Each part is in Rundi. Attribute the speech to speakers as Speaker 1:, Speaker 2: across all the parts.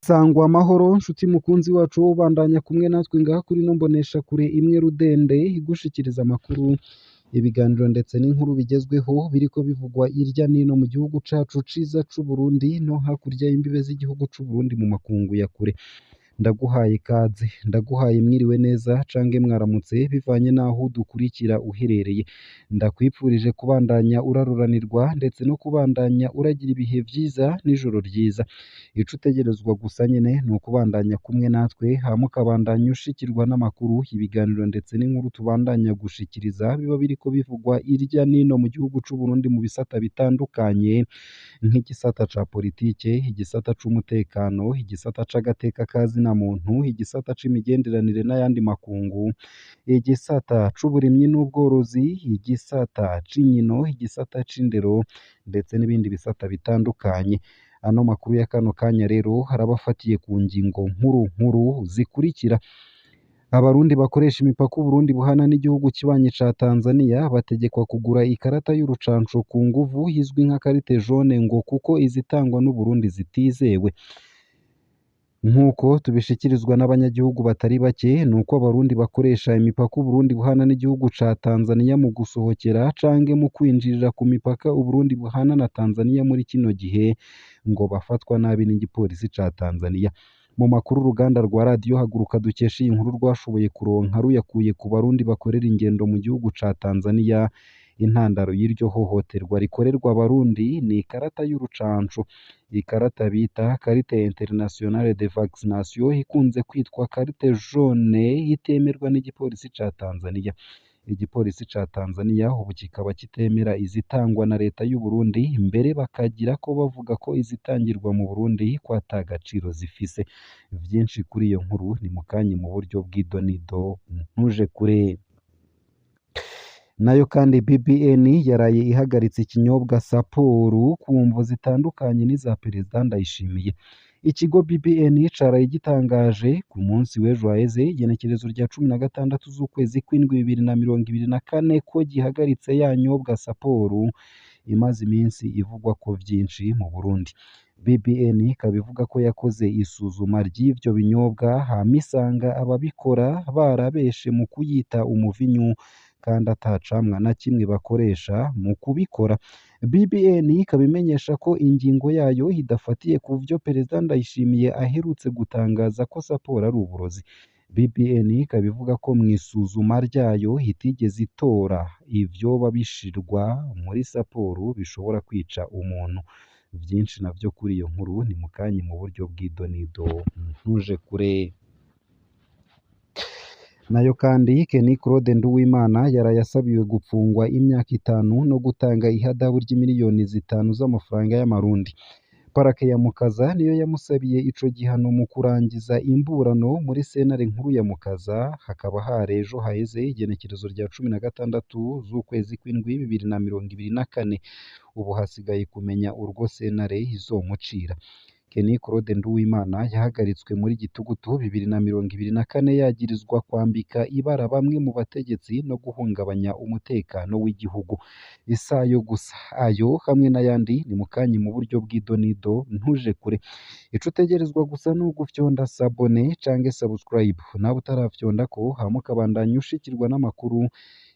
Speaker 1: Sangwa amahoro nshuti mukunzi wacu ubandanya kumwe natwe ngaha kuri ino mboneshakure imwe rudende igushikiriza amakuru, ibiganiro ndetse n'inkuru bigezweho biriko bivugwa irya nino mu gihugu cacu ciza c'Uburundi no hakurya y'imbibe z'igihugu c'Uburundi mu makungu ya kure. Ndaguhaye ikaze, ndaguhaye mwiriwe neza cange mwaramutse bivanye n'aho udukurikira uherereye. Ndakwipfurije kubandanya uraruranirwa ndetse no kubandanya uragira ibihe vyiza n'ijoro ryiza. Ico utegerezwa gusa nyene ni ukubandanya kumwe natwe hama ukabandanya ushikirwa n'amakuru, ibiganiro ndetse n'inkuru tubandanya gushikiriza biba biriko bivugwa irya nino mu gihugu c'Uburundi mu bisata bitandukanye nk'igisata ca politike, igisata c'umutekano, igisata c'agateka ka zina muntu, igisata c'imigenderanire n'ayandi makungu, igisata c'uburimyi n'ubworozi, igisata c'inkino, igisata c'indero ndetse n'ibindi bisata bitandukanye. Ano makuru ya kano kanya rero arabafatiye ku ngingo nkuru nkuru zikurikira: Abarundi bakoresha imipaka Uburundi buhana n'igihugu kibanyi ca Tanzania bategekwa kugura ikarata y'urucanco ku nguvu izwi nka carte jaune ngo kuko izitangwa n'Uburundi zitizewe. Nk'uko tubishikirizwa n'abanyagihugu batari bake, nuko abarundi bakoresha imipaka Uburundi buhana n'igihugu ca Tanzania mu gusohokera canke mu kwinjirira ku mipaka Uburundi buhana na Tanzania muri kino gihe ngo bafatwa nabi n'igipolisi ca Tanzania. Mu makuru uruganda rwa radiyo Haguruka dukesha iyi nkuru rwashoboye kuronka ruyakuye ku barundi bakorera ingendo mu gihugu ca Tanzania, intandaro y'iryo hohoterwa rikorerwa abarundi ni ikarata y'urucanco. Ikarata bita carte internationale de vaccination ikunze kwitwa carte jaune itemerwa n'igipolisi ca Tanzania. Igipolisi ca Tanzania ubu kikaba kitemera izitangwa na leta y'u Burundi, mbere bakagira ko bavuga ko izitangirwa mu Burundi ko ata gaciro zifise. Vyinshi kuri iyo nkuru ni mukanya mu buryo bw'idonido ntuje kure. Nayo kandi BBN yaraye ihagaritse ikinyobwa Saporu ku mvo zitandukanye n'iza Perezida Ndayishimiye. Ikigo BBN caraye gitangaje ku munsi w'ejo haheze igenekerezo rya 16 z'ukwezi kw'indwi 2024 ko gihagaritse ya nyobwa Saporu imaze iminsi ivugwa ko vyinshi mu Burundi. BBN ikaba ivuga ko yakoze isuzuma ry'ivyo binyobwa hama isanga ababikora barabeshe mu kuyita umuvinyu kandi ata camwa na kimwe bakoresha mu kubikora. BBN ikaba imenyesha ko ingingo yayo idafatiye ku vyo Perezida Ndayishimiye aherutse gutangaza ko Saporo ari uburozi. BBN ikaba ivuga ko mu isuzuma ryayo itigeze itora ivyoba bishirwa muri Saporo bishobora kwica umuntu. Vyinshi navyo kuri iyo nkuru ni mukanya mu buryo bw'idonido ntuje kure. Nayo kandi Kenny Claude Nduwimana yaraye asabiwe gupfungwa imyaka 5 no gutanga ihadabu ry'imiliyoni 5 z'amafaranga y'amarundi. Parake ya Mukaza niyo yamusabiye ico gihano mu kurangiza imburano muri sentare nkuru ya Mukaza, hakaba hari ejo haheze igenekerezo rya 16 z'ukwezi kw'indwi 2024. Ubu hasigaye kumenya urwo sentare izomucira. Kenny Claude Nduwimana yahagaritswe muri Gitugutu 2024 yagirizwa kwambika ibara bamwe mu bategetsi no guhungabanya umutekano w'igihugu. Isayo gusa ayo hamwe n'ayandi ni mukanya mu buryo bw'idonido ntuje kure. Ico utegerezwa gusa ni ugufyonda sabone canke subscribe nawe utarafyondako hama ukabandanya ushikirwa n'amakuru,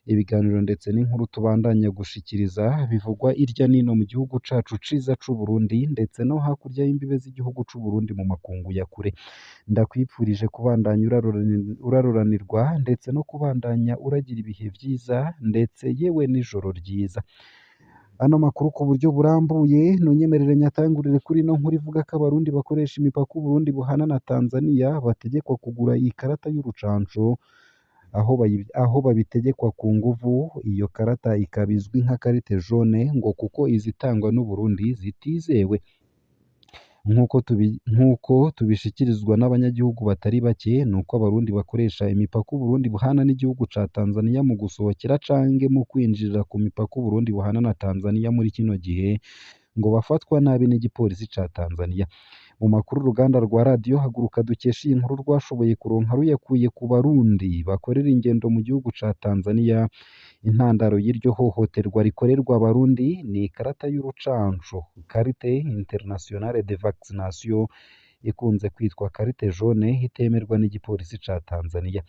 Speaker 1: ibiganiro ndetse n'inkuru tubandanya gushikiriza bivugwa irya nino mu gihugu cacu ciza c'Uburundi ndetse no hakurya y'imbibe z'igihugu c'Uburundi mu makungu ya kure. Ndakwipfurije kubandanya uraruranirwa ndetse no kubandanya uragira ibihe vyiza ndetse yewe n'ijoro ryiza. Ano makuru ku buryo burambuye nunyemerere nyatangurire kuri ino nkuru ivuga ko abarundi bakoresha imipaka Uburundi buhana na Tanzania bategekwa kugura ikarata y'urucanco aho babitegekwa ku nguvu. Iyo karata ikaba izwi nka carte jaune ngo kuko izitangwa n'Uburundi zitizewe. Nk'uko tubishikirizwa n'abanyagihugu batari bake, nuko abarundi bakoresha imipaka Uburundi buhana n'igihugu ca Tanzania mu gusohokera canke mu kwinjirira ku mipaka Uburundi buhana na Tanzania muri kino gihe ngo bafatwa nabi n'igipolisi ca Tanzania. Mu makuru uruganda rwa radiyo Haguruka dukesha iyi nkuru rwashoboye kuronka ruyakuye ku Barundi bakorera ingendo mu gihugu ca Tanzania, intandaro y'iryo hohoterwa rikorerwa Abarundi ni ikarata y'urucanco "Carte internationale de vaccination" ikunze kwitwa "carte jaune" itemerwa n'igipolisi ca Tanzania.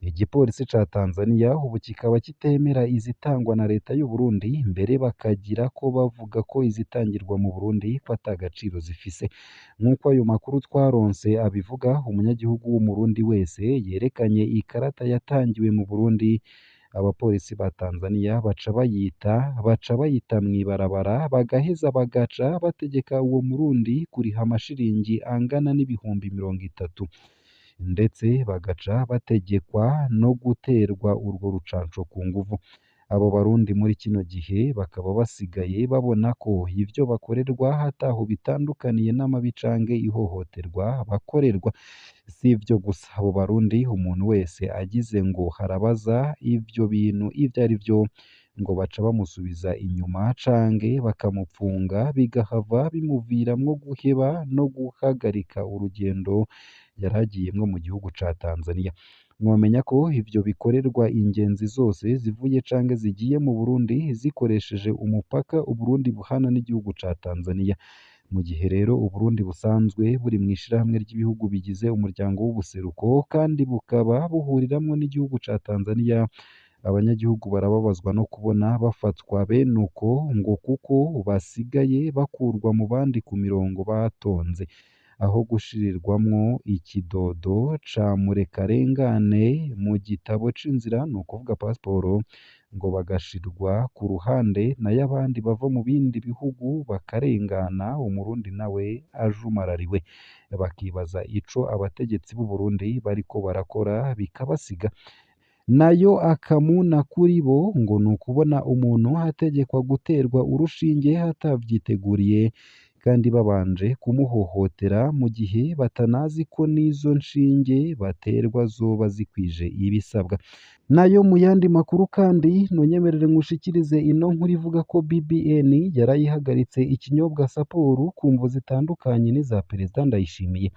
Speaker 1: Igipolisi ca Tanzania ubu kikaba kitemera izitangwa na leta y'u Burundi, mbere bakagira ko bavuga ko izitangirwa mu Burundi ko ata gaciro zifise. Nk'uko ayo makuru twaronse abivuga, umunyagihugu w'Umurundi wese yerekanye ikarata yatangiwe mu Burundi, abapolisi ba Tanzania baca bayita mw'ibarabara, bagaheza bagaca bategeka uwo Murundi kuriha amashiringi angana n'30,000, ndetse bagaca bategekwa no guterwa urwo rucanco ku nguvu. Abo Barundi muri kino gihe bakaba basigaye babona ko ivyo bakorerwa ataho bitandukaniye n'amabi canke ihohoterwa bakorerwa. Si ivyo gusa, abo Barundi umuntu wese agize ngo harabaza ivyo bintu ivyo arivyo, ngo baca bamusubiza inyuma canke bakamupfunga, bigahava bimuviramwo guheba no guhagarika urugendo yari agiyemwo mu gihugu ca Tanzania. Mwomenya ko ivyo bikorerwa ingenzi zose zivuye canke zigiye mu Burundi zikoresheje umupaka Uburundi buhana n'igihugu ca Tanzania. Mu gihe rero Uburundi busanzwe buri mw'ishirahamwe ry'ibihugu bigize umuryango w'ubuseruko kandi bukaba buhuriramwo n'igihugu ca Tanzania, abanyagihugu barababazwa no kubona bafatwa bene uko ngo kuko basigaye bakurwa mu bandi ku mirongo batonze, aho gushirirwamwo ikidodo ca murekarengane mu gitabo c'inzira, ni ukuvuga pasiporo, ngo bagashirwa ku ruhande, nayo abandi bava mu bindi bihugu bakarengana, Umurundi nawe ajumarariwe. Bakibaza ico abategetsi b'u Burundi bariko barakora bikabasiga. Nayo akamuna kuri bo ngo ni ukubona umuntu ategekwa guterwa urushinge atavyiteguriye kandi babanje kumuhohotera, mu gihe batanazi ko n'izo nshinge baterwa zoba zikwije ibisabwa. Nayo mu yandi makuru kandi, nonyemerere nkushikirize ino nkuru ivuga ko BBN yarayihagaritse ikinyobwa Saporu ku mvo zitandukanye n'iza Perezida Ndayishimiye.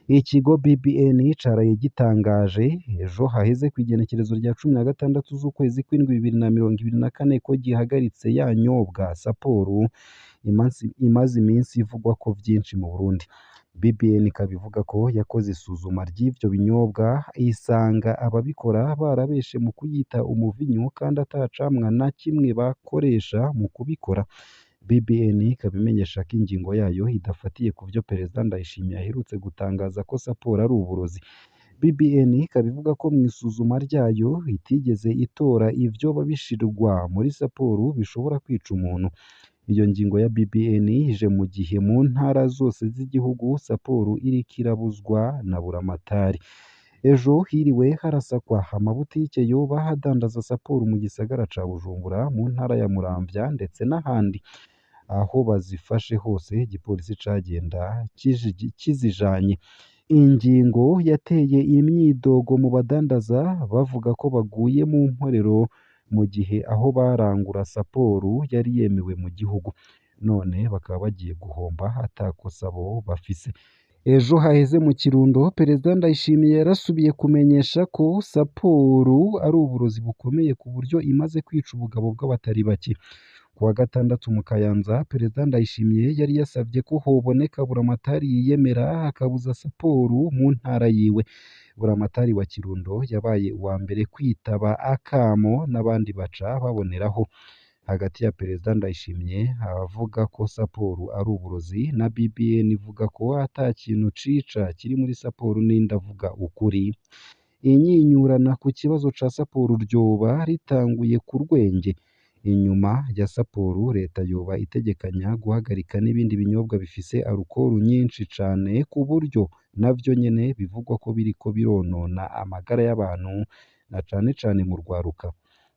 Speaker 1: Ikigo BBN caraye gitangaje ejo haheze kw'igenekerezo rya 16 z'ukwezi kw'indwi 2024 ko gihagaritse ya nyobwa Saporu imaze iminsi ivugwa ko vyinshi mu Burundi. BBN ikaba ivuga ko yakoze isuzuma ry'ivyo binyobwa isanga ababikora barabeshe mu kuyita umuvinyu kandi ata camwa na kimwe bakoresha mu kubikora. BBN ikaba imenyesha ko ingingo yayo idafatiye ku vyo Perezida Ndayishimiye aherutse gutangaza ko Saporu ari uburozi. BBN ikaba ivuga ko mw'isuzuma ryayo itigeze itora ivyoba bishirwa muri Saporu bishobora kwica umuntu. Iyo ngingo ya BBN ije mu gihe mu ntara zose z'igihugu Saporu iriko irabuzwa na Buramatari. Ejo hiriwe harasakwa amabutike yoba adandaza Saporu mu gisagara ca Bujumbura, mu ntara ya Muramvya ndetse n'ahandi. Aho bazifashe hose igipolisi cagenda kizijanye. Ingingo yateye imyidogo mu badandaza bavuga ko baguye mu mporero mu gihe aho barangura Saporu yari yemewe mu gihugu, none bakaba bagiye guhomba atakosa bo bafise. Ejo haheze mu Kirundo, Perezida Ndayishimiye yarasubiye kumenyesha ko Saporu ari uburozi bukomeye ku buryo imaze kwica ubugabo bw'abatari bake. Ku wa gatandatu mu Kayanza, Perezida Ndayishimiye yari yasavye ko hoboneka Buramatari yiyemera akabuza Saporu mu ntara yiwe. Buramatari wa Kirundo yabaye uwa mbere kwitaba akamo n'abandi baca baboneraho. Hagati ya Perezida Ndayishimiye avuga ko Saporu ari uburozi na BBN ivuga ko ata kintu cica kiri muri Saporu n'indi avuga ukuri. Inyinyurana ku kibazo ca Saporu ryoba ritanguye ku rwenge. Inyuma ya Saporu, leta yoba itegekanya guhagarika n'ibindi binyobwa bifise arukoru nyinshi cane ku buryo navyo nyene bivugwa ko biriko bironona amagara y'abantu na cane cane mu rwaruka.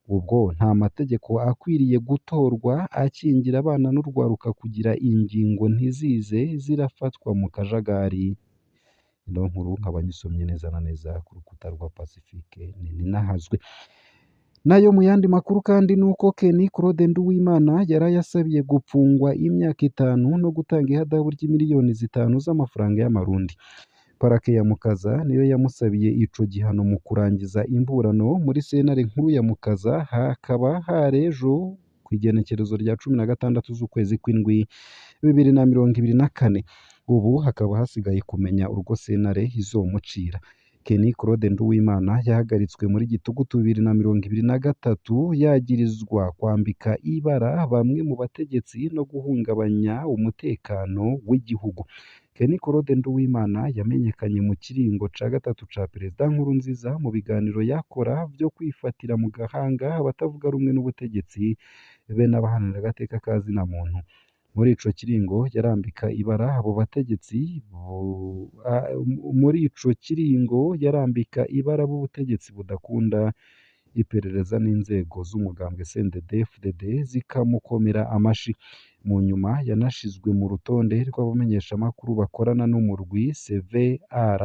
Speaker 1: Ubwo nta mategeko akwiriye gutorwa akingira abana n'urwaruka kugira ingingo ntizize zirafatwa mu kajagari. Ino nkuru nkaba nyisomye neza na neza ku rukuta rwa Pacifique Nininahazwe. Nayo mu yandi makuru kandi nuko Kenny Claude Nduwimana yaraye asabiye gupfungwa imyaka 5 no gutanga ihadabu ry'imiliyoni 5 z'amafaranga y'amarundi. Parake ya Mukaza niyo yamusabiye ico gihano mu kurangiza imburano muri sentare nkuru ya Mukaza, hakaba harejo kw'igenekerezo rya 16 z'ukwezi kw'indwi 2024. Ubu hakaba hasigaye kumenya urwo sentare izomucira. Kenny Claude Nduwimana yahagaritswe muri Gitugutu 2023 yagirizwa kwambika ibara bamwe mu bategetsi no guhungabanya umutekano w'igihugu. Kenny Claude Nduwimana yamenyekanye mu kiringo ca gatatu ca Perezida Nkurunziza mu biganiro yakora vyo kwifatira mu gahanga abatavuga rumwe n'ubutegetsi be n'abaharanira agateka ka zina muntu. Muri ico kiringo yarambika ibara abo bategetsi muri ico kiringo yarambika ibara b'ubutegetsi budakunda iperereza n'inzego z'umugambwe CNDD-FDD zikamukomera amashi. Mu nyuma yanashizwe mu rutonde rw'abamenyeshamakuru bakorana n'umurwi CVR,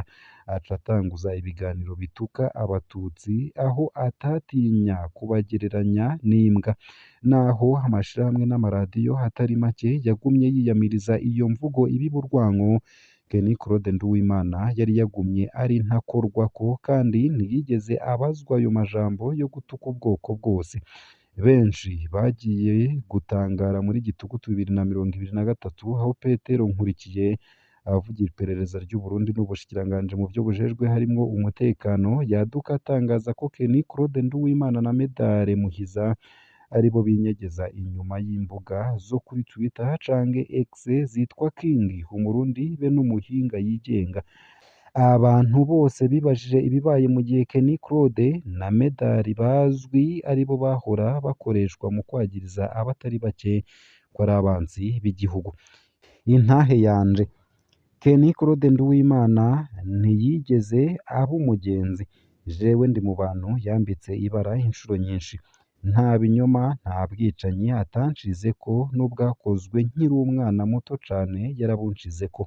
Speaker 1: aca atanguza ibiganiro bituka abatutsi aho atatinya kubagereranya n'imbwa. Naho amashirahamwe n'amaradiyo atari make yagumye yiyamiriza iyo mvugo ibiba urwanko, Kenny Claude Nduwimana yari yagumye ari ntakorwako kandi ntiyigeze abazwa ayo majambo yo gutuka ubwoko bwose. Benshi bagiye gutangara muri Gitugutu 2023 aho Petero Nkurikiye avugira iperereza ry'u Burundi n'ubushikiranganji mu vyo bujejwe harimwo umutekano yaduka atangaza ko Kenny Claude Nduwimana na Medare Muhiza aribo binyegeza inyuma y'imbuga zo kuri Twitter canke X zitwa King Umurundi be n'umuhinga yigenga. Abantu bose bibajije ibibaye mu gihe Kenny Claude na Medari bazwi aribo bahora bakoreshwa mu kwagiriza abatari bake ko ari abansi b'igihugu. Intahe yanje Kenny Claude Nduwimana ntiyigeze aba umugenzi, jewe ndi mu bantu yambitse ibara inshuro nyinshi. Nta binyoma nta bwicanyi atanshizeko n'ubwakozwe nkiri umwana muto cane yarabunshizeko.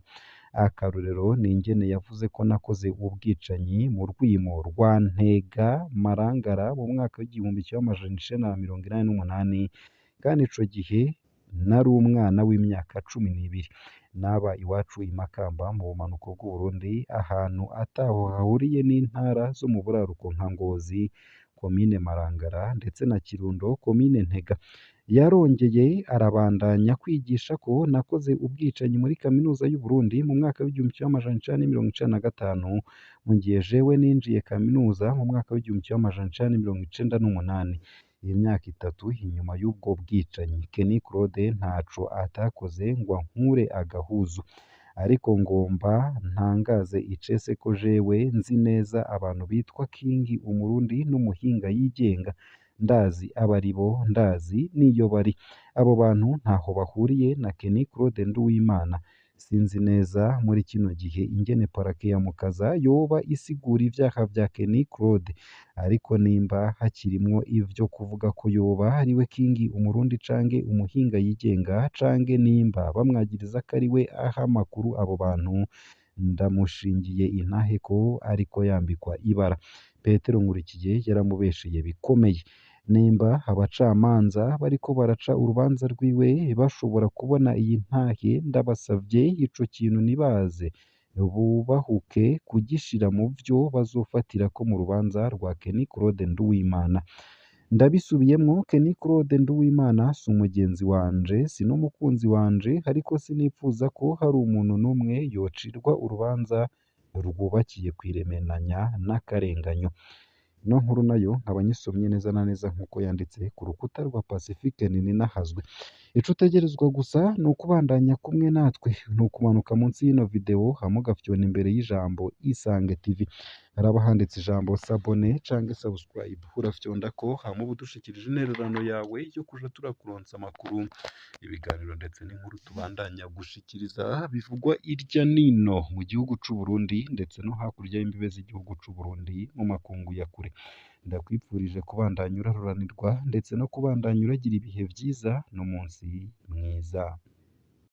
Speaker 1: Akarorero ni ingene yavuze ko nakoze ubwicanyi mu rwimo rwa Ntega Marangara mu mwaka w'1988 kandi ico gihe nari umwana w'imyaka 12. Naba iwacu i Makamba mu bumanuko bw'Uburundi, ahantu ataho hahuriye n'intara zo mu buraruko nka Ngozi, komine Marangara ndetse na Kirundo, komine Ntega. Yarongeye arabandanya kwigisha ko nakoze ubwicanyi muri kaminuza y'u Burundi mu mwaka w'1995, mu gihe jewe ninjiye kaminuza mu mwaka w'1998. Imyaka 3 inyuma y'ubwo bwicanyi, Kenny Claude ntaco atakoze ngo ankure agahuzu. Ariko ngomba ntangaze icese ko jewe nzi neza abantu bitwa King Umurundi n'umuhinga yigenga. Ndazi abaribo, ndazi n'iyo bari. Abo bantu ntaho bahuriye na Kenny Claude Nduwimana. Sinzi neza muri kino gihe ingene parake ya Mukaza yoba isigura ivyaha vya Kenny Claude, ariko nimba hakirimwo ivyo kuvuga ko yoba ariwe King Umurundi canke umuhinga yigenga, canke nimba bamwagiriza ko ariwe aha amakuru abo bantu, ndamushingiye intahe ko ariko yambikwa ibara. Petero Nkurikiye yaramubesheye bikomeye. Nimba abacamanza bariko baraca urubanza rwiwe bashobora kubona iyi ntahe, ndabasavye ico kintu ntibaze bubahuke kugishira mu vyo bazofatirako mu rubanza rwa Kenny Claude Nduwimana. Ndabisubiyemwo, Kenny Claude Nduwimana si umugenzi wanje, si n'umukunzi wanje, ariko sinipfuza ko hari umuntu n'umwe yocirwa urubanza rwubakiye kw'iremenanya n'akarenganyo. Ino nkuru nayo nkaba nyisomye neza na neza nk'uko yanditse ku rukuta rwa Pacifique Nininahazwe. Ico utegerezwa gusa ni ukubandanya kumwe natwe, ni ukumanuka munsi y'ino video hama ugafyona imbere y'ijambo Isange TV. Haraba handitse ijambo s'abonner canke subscribe, urafyondako hama uba udushikirije intererano yawe yo kuja turakuronsa amakuru, ibiganiro ndetse n'inkuru tubandanya gushikiriza bivugwa irya nino mu gihugu c'u Burundi ndetse no hakurya y'imbibe z'igihugu c'u Burundi mu makungu ya kure. Ndakwipfurije kubandanya uraruranirwa ndetse no kubandanya uragira ibihe vyiza n'umunsi mwiza.